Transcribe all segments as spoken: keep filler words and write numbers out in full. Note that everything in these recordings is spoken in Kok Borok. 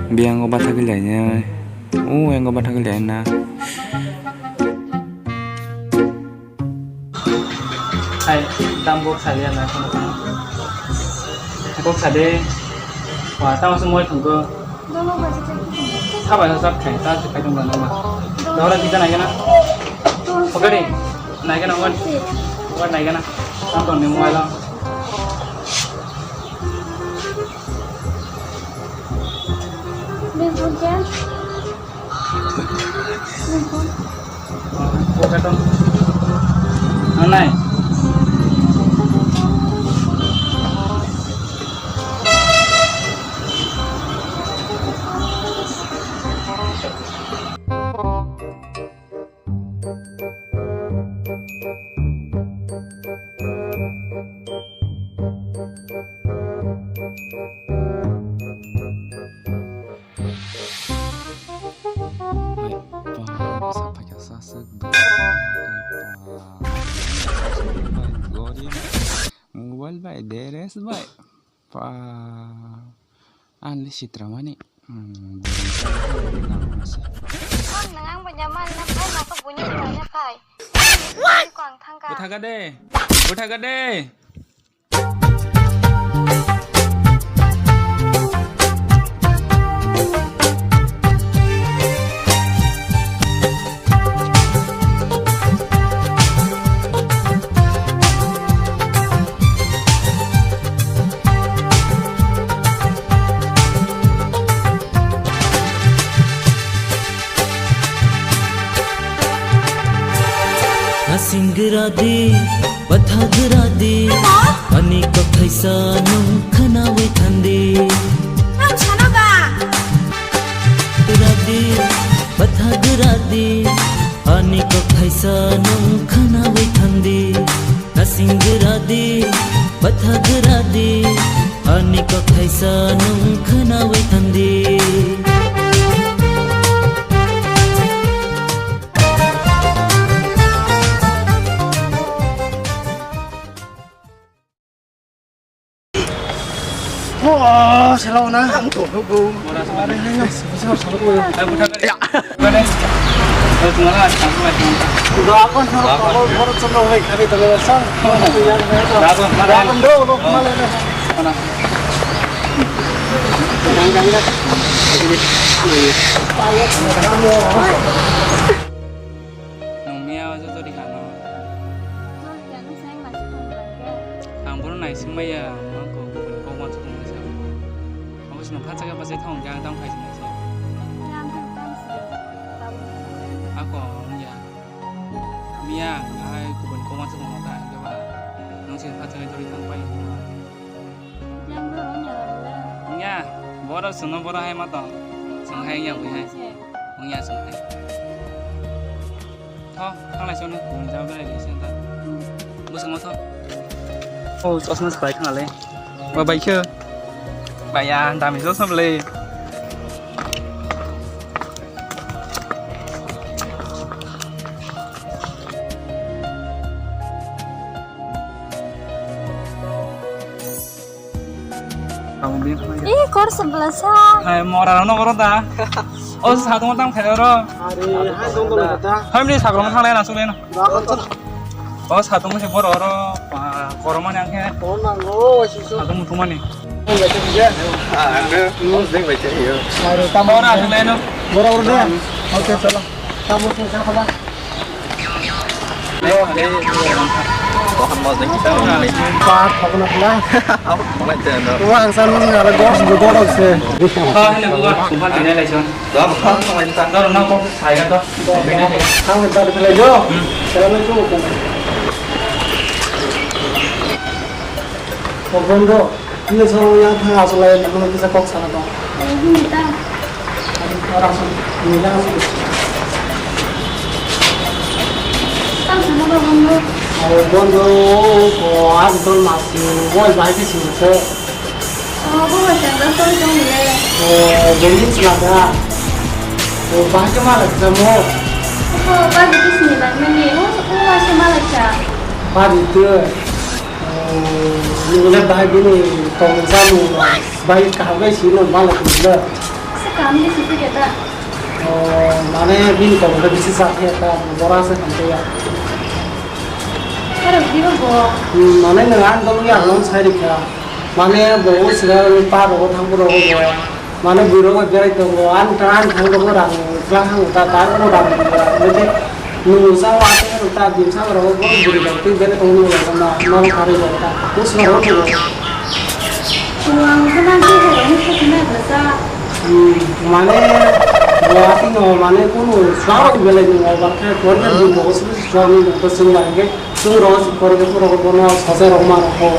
Biyango bathagwi lainai. O yango bathagwi laina. Hai, dam kok saliya na kono kono. Kok sade. Wa, tamo se moi thangko. Sabai sa sab khai, ta se khai tong na ma. Dora kita naikana. Pokari. Naikana wan. Wan naikana. Tang tong ni mobile. Bengkok ya? Bengkok. Anai. Hai, pa, bwsa phaikha sa swk duk. Hai, pa, gori, mobile bai, dress bai. Pa, anli sitra mani. Hmm, bwrwi sa nang masa. Ang nang ang banya mal na pai ma to bunya bunya pai. Ko ang thangka. Bwthaga de. Bwthaga de. Nasing gra di, bwtha gra di, ani kok thaisa nwng khwnawi thandi. Ang sana ba. Gra di, bwtha gra di, ani kok thaisa nwng khwnawi thandi. Nasing gra di, bwtha gra di, ani kok thaisa nwng khwnawi thandi. Oh, selaw na. Ang to, go. Are, hang, hang, selaw, selaw, selaw. Ya. Doakan, selaw, selaw, selaw, selaw, hai, kami telah sang. Doakan, doakan, doakan, doakan. Nwng miya o joto rikha no. Ang bono naising maya, ang kok bini kok uansuk tongmani sa. Abo se nwng phatsa khe bachai thong khe ang tamo khai sinai se. Ako wngya. Miya ang ahai kubun kok uansuk tongma ta, hwnkhe ba nwng se phatsa khe torwi thang pai wngkha. Wngya, borok chwngno borok hai ma tong. Chwng hai wngya bui hai. Wngya chwng hai. Tho, thanglai chwngno kubun jagao berai lise ta. Bwskango tho. O, chosma se bai khna le. Ba bai khe. Baya, dami chosma le. Ih, kor sebelah sa. Hai, mora rano koro da. O, sa tong tang khayo ro. Are, hai dong dong da. Hai, mri sagrong thang le na sule na. O, sa tong se boro ro. Koro mani ang khe. Kor nang go, si so. Sa tong mutu mani. Ah, ang no, mo deng bai che yo. Are, tamo na sule no. Boro boro da. Oke, chalo. Tamo se sa khala. Bahan mas deng kita. Pak, apa nak lah? Apa nak channel? Wah, ang sana nggak ada gos, gue dorong sih. Oh, ini gua, gua pindah lagi, Son. Dah, apa nak channel? Dorong nak kok saya kata. Ang dari pilihan jo. Channel itu bukan. Pokoknya. Ini sama yang tengah asal lain, namun kita kok sana dong. Eh, ini ta. Orang sini, ini langsung. Tang sana ba bondo. Oh, bondo, oh, aku tuh masih, woi, baik sih, kok. Oh, aku masih ada tuh, dong, le. Oh, jadi selada. Oh, baik malah ketemu. Oh, baik itu sini, baik ini. Oh, aku masih malah, Cak. Baik itu. Nungkhe bahai bini tongmung chamung bai kaham khe sino malai tongmung. Kami di sisi kita. Oh, mane bini tongkol bisi sakhe ta bora se khamtaya. Aro dibo bo. Hmm, mane nwng ang tongya ang sai rikha. Mane bo sira pa rogo thangbo rogo bo. Mane bui rogo berai tongo. Ang ta ang thang rogo rang lang hang ta ta rogo rang. Mane nwng sa wa ta ta dim sa rogo bo bui rogo twi berai tongo ma ma kharwi rogo ta. Kusma rogo. Ang khe nang khe hai rok ni khe nai bwsa. Hmm, mane, bo atino, mane, kunu swrang rok belai nung o, bakhe, kor khe Hmm. dun rok swi swrang ni nung to swng bai khe, swng rok si kor khe, kor khe bono sajai rok ma rok o.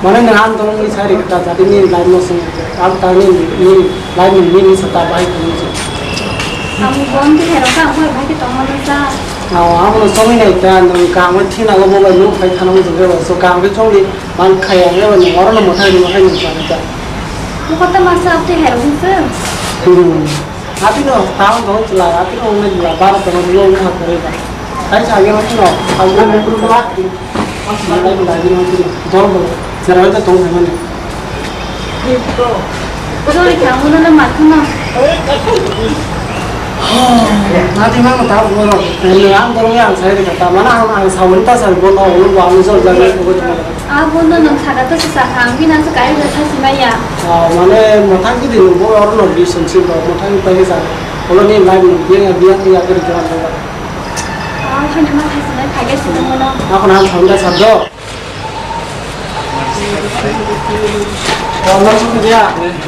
Mane, nang ang tong ni sai rikha ta, jadi ni life no swng khe, ang ta ni, ni life ni, ni, ni sa ta bai khe ni. Ang bon khe hai rok ang bai khe tong mano sa. Aw, ang no song ni nai ta, nung ka ang thina go bo bai nung khai thana mo jong khe, so ka ang khe chong ni. Man khaya he wani oro no mwthang rima khai nung chani ta. Mukota masa abte hero hinse. Hmm. Ati no taon taon chila, ati no unai chila, bara taon lo unai hakari ba. Kai sa ye mati no, hakari no kuru ba. Malai malai ni mati no, dol dol. Jara ta tong hai mani. Kudori khamu no na mathu no. Ati ma ta bo no. Ang dol ya ang sai de ta mana ang ang sawan ta sai bo no, lo wa mo jol jol ko. Abo no nang saka to saka ang bina to kai da sa simaya. Ah, mane, mwthang khe di nung bo oro no relationship rok mwthang pai khe sa. Olo ni life nung biya biya biya khe rikha nang ba. Ah, hanya ma thai sinai phai khe sinung mono. Ako na thang da sabdo. Olo sung dia.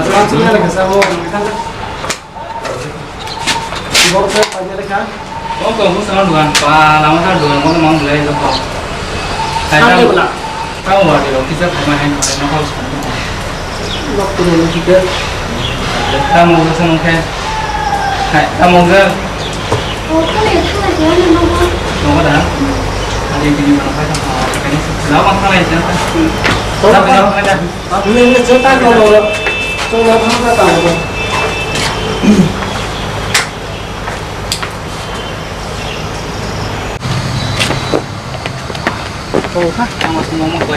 Olo sung dia ka sabo. Borok khe paina lekha. O kok bwskango dugan pa lama kha dugan kono mang belai jokho. Hai Ang tamo, lebla. Tamo wadi rok kisa phaima hai nokol song. Nok tuni ni kike. Tamo wngkha nokhe. Hai tamo wngkha. O kale khala jani nogo. Nogo da? Adi bini mano khai tamo. Kani lama khala jani. Tamo lama khala jani. Nini chwng ta tong tong. Chwng no thang ta tong tong. Tong kha. Ang mas mo mo ko.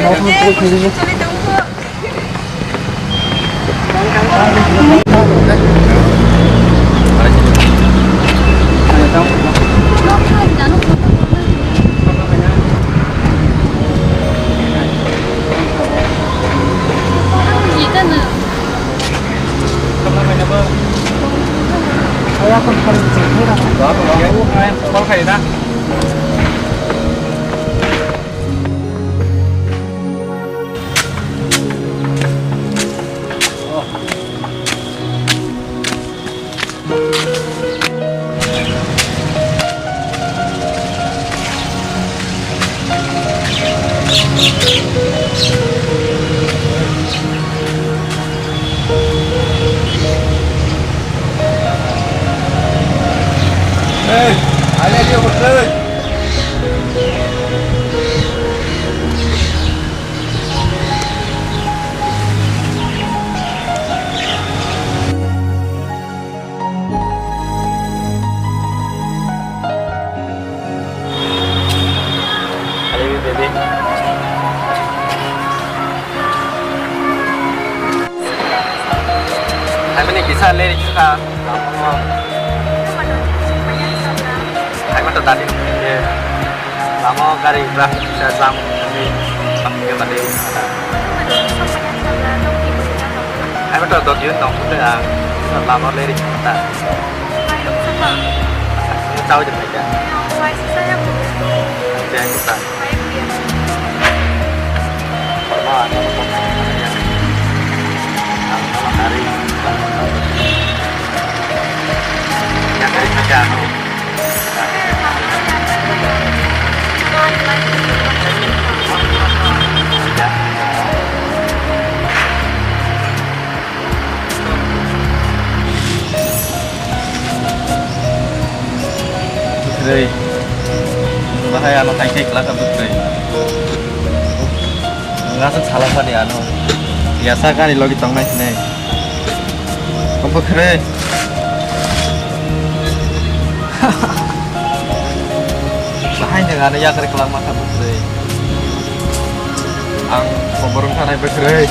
Hello, baby. Hai mani kisa leri kha. Hai mata tadi ye. Lama gari traffic kisa jam ni. Sampai tadi. Hai mata dot yun nong kute ang. Lama leri kha. Chao je mai ja. Ang chai kusa. Bwkrwi. Bahai ano hai khe kwlak kha bwkrwi. Nwng aswk salak mani ano. Yasa gari logi tongnai hinwi. O bwkrwi. Bahai nwng ano yakarwi kwlak ma kha bwkrwi. Ang kobor wng thanai bwkrwi.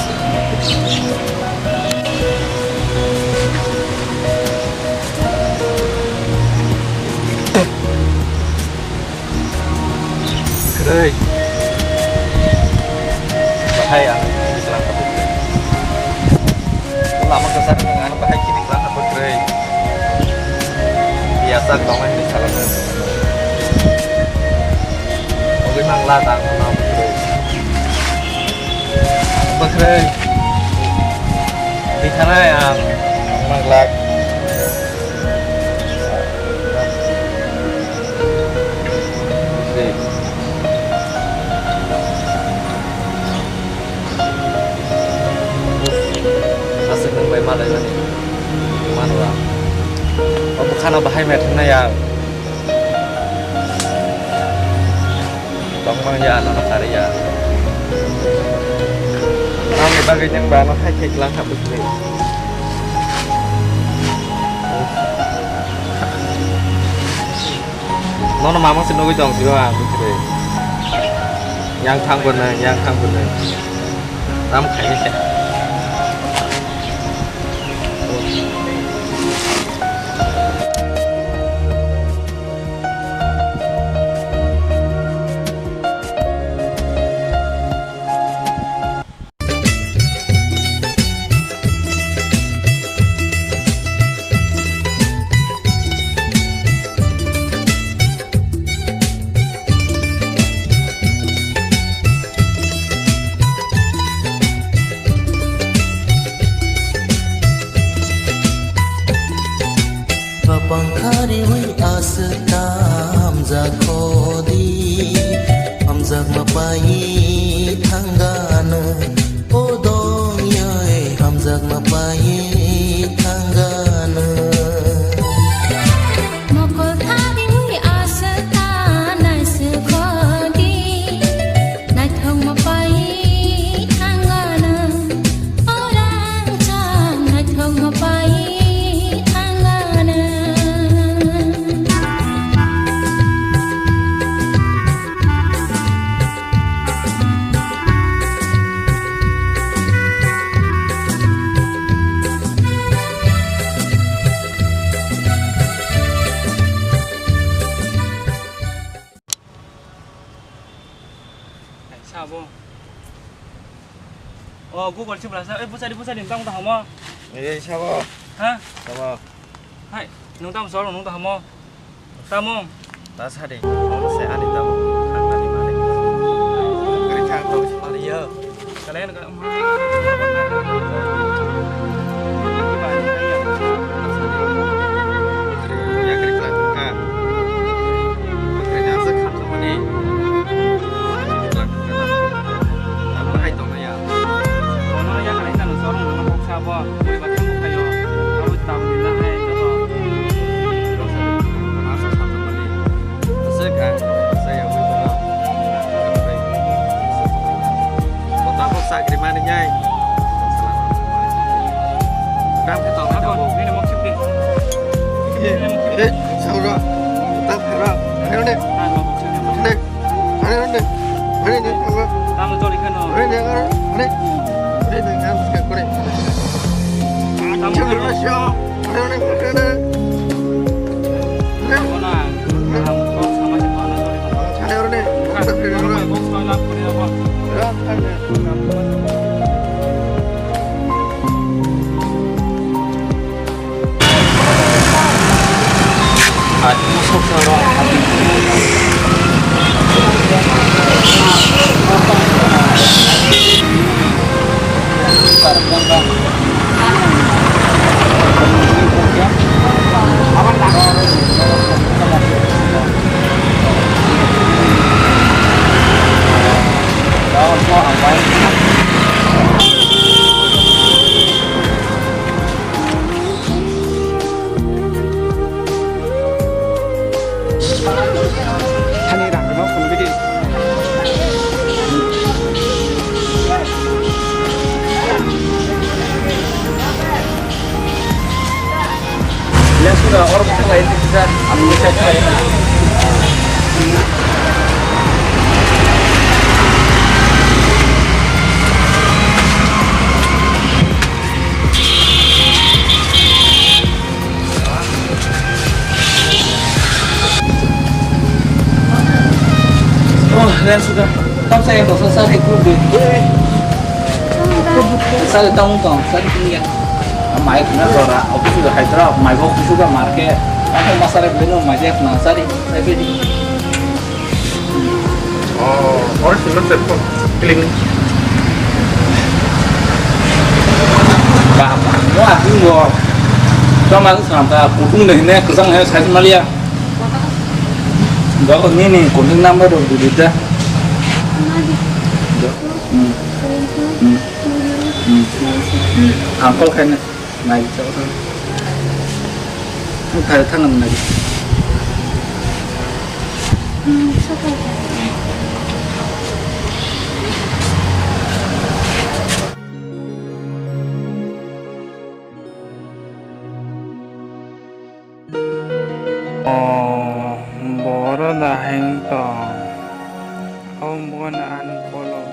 Ei. Bahai ang biklang ka bwkrwi. Lama kwcharo nang ano bahai khe biklang ka bwkrwi. Biyajak tongmani hinwi salanai. Ogwi mangla tang no bwkrwi. Bwkrwi. Bikhanai ang mangla. Aswk nwng bai malaimani manwa. O bwkhano bahai mai thangnai ang. Tongmang ya, ano no kari ya. Nangni bagwi nwng ba ano hai khai klang ha bwswk. Nono mamang se nugui tong sio ang bwswk. Yang thang bo nwng, yang thang bo nwng. Tam khai se. Kapang khariwi aswk ta hamjak khodi, hamjakma pai thangano, o dong yoi hamjakma pai thangano. Mokol khariwi aswk ta naiswk khodi, naithokma pai thangano. Orang chang naithokma pai thangana. Sabo. O Google si bwlasa, eh, bwsadi, bwsadi, nwng tamo tamo? Eh, sabo. Ha? Sabo. Hai, nwng tamo soro, nwng tamo? Tamo? Ta sadi, omo se ani tamo, ang ani malik. Kiri thang tamo si malik yo. Kalian ka, ya kiri kiri ka. Kiri na se khan tamo ni. Ang bahai tong ya. Bono ya kali tano sorong bono kok sabo, bui bathang bukhayo, abo tamo ni lahai joto. Asa sabjak mani. Asa kha, asa ya bui bono. Bo tabok chakri mani nyai. Kam khe tong abo. Nini mok sipri. Eh, eh, sauro. Tap hero. Hero ne. Hero ne. Hare, hare, hare, hare, hare. Tamo joli kheno. Hare, hare, hare. Hare, hare, hare, hare. Tamo joli kheno. Hare, hare, hare, hare. Hare. Ona, am, kok sama si mana joli kheno. Hare, hare, hare. Kok sama lap kore apa? Hare, hare. Hani rang no phone bidi. Lesura oro bwthang lai tisa, ang bwthang lai. Oh, Sudah, sudah. Tam saya dosa sari kudu. Sari tong tong, sari tinggal. Mai kena sora, aku sudah hai terap, mai bok sudah marke. Aku masalah beli no mai dia kena sari, saya beli. Oh, orang sini cepat clean. Bah, bah, mau aku mau. Kau masuk sampai kutung deh ini, kesang saya saya malia. Dok, ini nih, contact number dok di dita. Dok. Hmm. Hmm. Hmm. Uncle kayaknya. Naik, coba. Ini tadi tangan lagi. Hmm, coba. Oh, boro da heng tong. Hom bukon ani kolo.